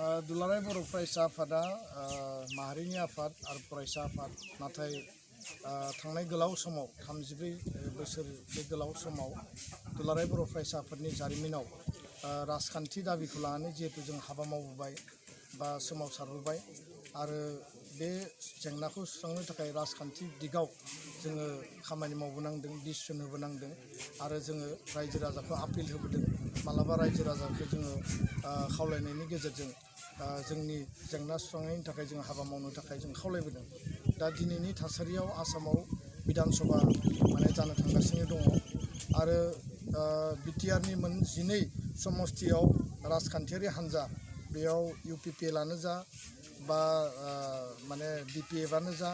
दुलाराय बर' फरायसा आफादा माहारिनि आफाद आरो फरायसा आफाद नाथाय थांनाय गोलाव समाव 34 बोसोर बे गोलाव समाव दुलाराय बर' फरायसा आफादनि जारिमिनाव राजखान्थि दाबिखौ लानानै जिहेतु जों हाबा मावबोबाय बा सोमावसारबोबाय आरो बे जेंनाखौ सुस्रांनो थाखाय राजखान्थि दिगाव जोङो खामानि मावबोनांदों डिसिसन होबोनांदों आरो जोङो रायजो राजाखौ आपिल होबोदों मालाबा रायजो राजाखौ जोङो खावलायनायनि गेजेरजों जोंनि जेंना सुस्रांनायनि थाखाय जों हाबा मावनो थाखाय जों खावलायबोदों दा दिनैनि थासारियाव आसामाव बिधान सभा जानो थांगासिनो दङ आरो बिटिआरनि मोन 12 समस्तियाव राजखान्थियारि हान्जा बेयाव इउपिपिएलआनो जा बा बिपिएफआनो जा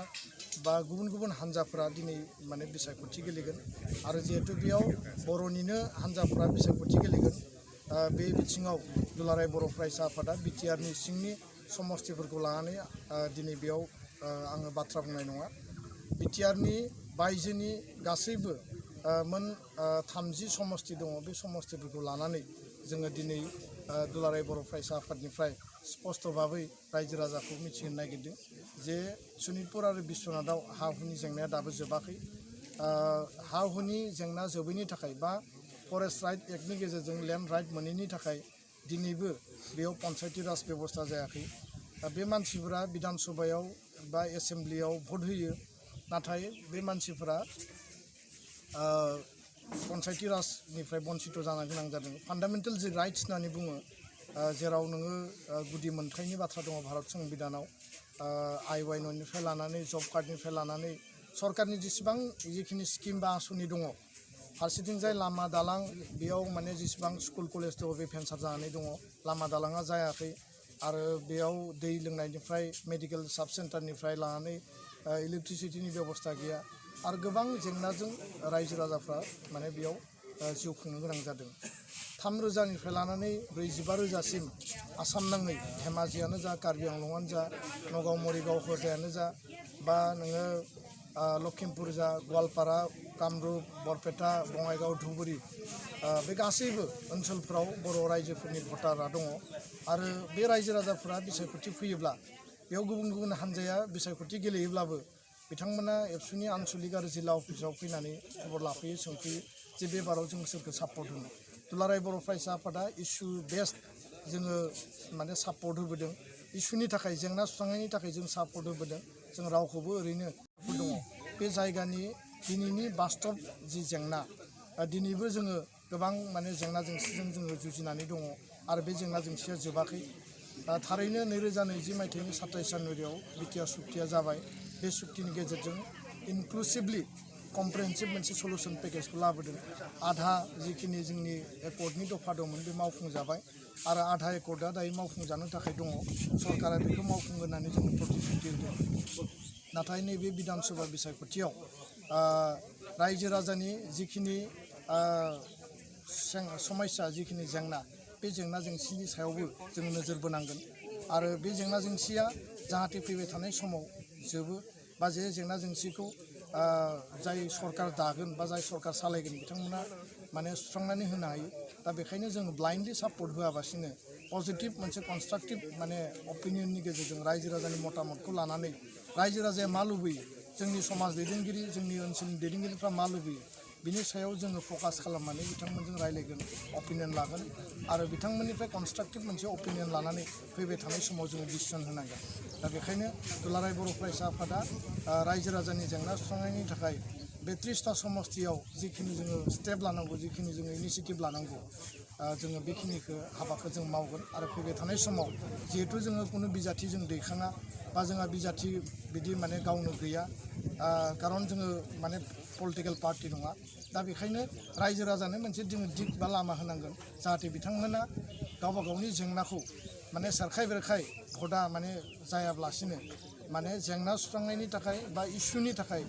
बा गुबुन गुबुन हान्जाफोरा दिनै बिसायख'थि गेलेगोन आरो जिहेतु बेयाव बर'निनो हान्जाफोरा बिसायख'थि गेलेगोन बे बिथिङाव दुलाराय बर' फरायसा आफादा बिटिआरनि सिंनि समस्तिफोरखौ लानानै दिनै बेयाव आङो बाथ्रा बुंनाय नङा बिटिआरनि बायजोनि गासैबो मोन 30 समस्ति दङ बे समस्तिफोरखौ लानानै जोङो दिनै दुलाराय बर' फरायसा आफादनिफ्राय स्पष्ट भाबै रायजो राजाखौ मिथिहोनो नागिरदों जे सनितपुर आरो बिश्वनाथआव हा हुनि जेंनाया दाबो जोबाखै हा हुनि जेंना जोबैनि थाखाय बा फरेस्ट राइट एक्टनि गेजेरजों लेन्ड राइट मोनैनि थाखाय दिनैबो बेयाव पन्चायती राज बेबस्था जायाखै बे मानसिफोरा बिधान सभायाव बा एसेम्ब्लियाव भट होयो नाथाय बे मानसिफोरा पन्चायती राजनिफ्राय बन्चित जानो गोनां जादों फान्डामेन्टेल जे राइट्स होननानै बुङो जेराव नोङो गुदि मोनथायनि बाथ्रा दङ भारत संबिधानाव आइ-वाइ-न'निफ्राय लानानै जब कार्डनिफ्राय लानानै सरकारनि जिखिनि स्किम बा आसनि दङ फारसेथिंजाय लामा दालां बेयाव जेसेबां स्कुल कलेज दङ बे भेन्सार जानानै दङ लामा दालाङा जायाखै आरो बेयाव दै लोंनायनिफ्राय मेडिकेल साब सेन्टारनिफ्राय लानानै इलेक्ट्रिसिटिनि बेबस्था गैया आरो गोबां जेंनाजों रायजो राजाफ्रा बेयाव जिउ खुंनो गोनां जादों 3,000निफ्राय लानानै 45,000सिम आसाम नाङै धेमाजियानो जा कार्बि आंलंआनो जा नगाव मरिगाव हजायानो जा बा नोङो लखिमपुर जा गवालपारा कामरुप बरपेटा बङाइगाव धुबुरी बे गासैबो ओनसोलफ्राव बर' रायजोफोरनि भटारआ दङ आरो बे रायजो राजाफोरा बिसायख'थि फैयोब्ला बेयाव गुबुन गुबुन हान्जाया बिसायख'थि गेलेयोब्लाबो बिथांमोना एबसुनि आनसलिक आरो जिल्ला अफिसाव फैनानै खबर लाफैयो सोंफैयो जे बे बाराव जों सोरखौ सापर्ट होनो दुलाराय बर' फरायसा आफादा इसु बेस्ड जोङो सापर्ट होबोदों इसुनि थाखाय जेंना सुस्रांनायनि थाखाय जों सापर्ट होबोदों जों रावखौबो ओरैनो दङ बे जायगानि दिनैनि बास्तब जि जेंना दिनैबो जोङो गोबां जेंना जेंसिजों जोङो जुजिनानै दङ आरो बे जेंना जेंसिया जोबाखै थारैनो 2020 मायथाइनि 27 जानुवारियाव बिटिआर सुक्तिया जाबाय बे सुक्तिनि गेजेरजों इनक्लुसिभलि कमप्रेहेन्सिभ मोनसे सलुसन पेकेजखौ लाबोदों आधा जिखिनि जोंनि एकर्डनि दफा दंमोन बे मावफुंजाबाय आरो आधा एकर्डआ दायो मावफुंजानो थाखाय दङ सरकारा बेखौ मावफुंगोन होननानै जोङो प्रतिश्रुति होदों नाथाय नैबे बिधान सभा बिसायख'थियाव रायजो राजानि जिखिनि समस्या जिखिनि जेंना बे जेंना जेंसिनि सायावबो जों नोजोर बोनांगोन आरो बे जेंना जेंसिया जाहाथे फैबाय थानाय समाव जोबो बा जे जेंना जेंसिखौ जाय सरकार दागोन बा जाय सरकार सालायगोन बिथांमोना सुस्रांनानै होनो हायो दा बेखायनो जों ब्लाइन्डलि सापर्ट होआबासिनो पजिटिभ मोनसे कनस्ट्राक्टिभ अपिनियननि गेजेरजों रायजो राजानि मतामतखौ लानानै रायजो राजाया मा लुबैयो जोंनि समाज दैदेनगिरि जोंनि ओनसोलनि दैदेनगिरिफ्रा मा लुबैयो बिनि सायाव जोङो फकास खालामनानै बिथांमोनजों रायलायगोन अपिनियन लागोन आरो बिथांमोननिफ्राय कनस्ट्राक्टिभ मोनसे अपिनियन लानानै फैबाय थानाय समाव जोङो डिसिसन होनांगोन दा बेखायनो दुलाराय बर' फरायसा आफादा रायजो राजानि जेंना सुस्रांनायनि थाखाय बे 30टा समस्तियाव जिखिनि जोङो स्टेप लानांगौ जिखिनि जोङो इनिसियेटिभ लानांगौ जोङो बेखिनिखौ हाबाखौ जों मावगोन आरो फैबाय थानाय समाव जिहेतु जोङो कुनु बिजाथि जों दैखाङा बा जोंहा बिजाथि बिदि गावनो गैया खारन जोङो पलिटिकेल पार्टि नङा दा बेखायनो रायजो राजानो मोनसे जोङो दिग बा लामा होनांगोन जाहाथे बिथांमोना गावबा गावनि जेंनाखौ सेरखाय बेरखाय भटआ जायाब्लासिनो जेंना सुस्रांनायनि थाखाय बा इसुनि थाखाय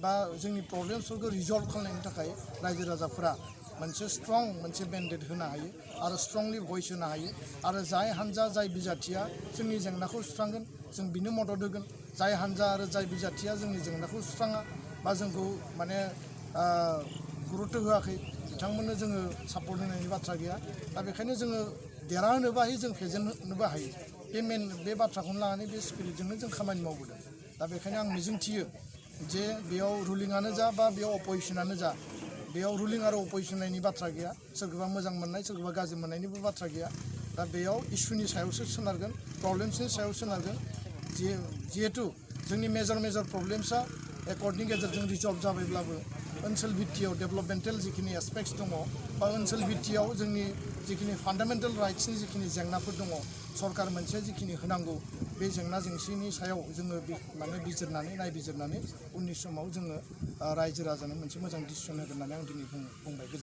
बा जोंनि प्रब्लेम्सफोरखौ रिजल्भ खालामनायनि थाखाय रायजो राजाफोरा मोनसे स्ट्रं मोनसे मेन्डेट होनो हायो आरो स्ट्रंलि भइस होनो हायो आरो जाय हान्जा जाय बिजाथिया जोंनि जेंनाखौ सुस्रांगोन जों बिनो मदद होगोन जाय हान्जा आरो जाय बिजाथिया जोंनि जेंनाखौ सुस्राङा बा जोंखौ गुरुत्व होआखै बिथांमोननो जोङो सापर्ट होनायनि बाथ्रा गैया दा बेखायनो जोङो देरहाहोनोबो हायो जों फेजेननोबो हायो बे बाथ्राखौनो लानानै बे स्पिरिटजोंनो जों खामानि मावबोदों दा बेखायनो आं मिजिंथियो जे बेयाव रुलिंआनो जा बा बेयाव अपोजिशनानो जा बेयाव रुलिं आरो अपोजिशन नायनि बाथ्रा गैया सोरखौबा मोजां मोननाय सोरखौबा गाज्रि मोननायनिबो बाथ्रा गैया दा बेयाव इसुनि सायावसो सोनारगोन प्रब्लेम्सनि सायाव सोनारगोन जिहेतु जोंनि मेजर प्रब्लेम्सआ एकर्डनि गेजेरजों रिजल्भ जाबायब्लाबो ओनसोल भित्तियाव डेभेलपमेन्टेल जिखिनि एसपेक्ट्स दङ बा ओनसोल भित्तियाव जोंनि जिखिनि फान्डामेन्टेल राइट्सनि जिखिनि जेंनाफोर दङ सरकार मोनसे जिखिनि होनांगौ बे जेंना जेंसिनि सायाव जोङो माने नायबिजिरनानै उननि समाव जोङो रायजो राजानो मोनसे मोजां डिसिसन होगोन होननानै आं दिनै बुंबाय।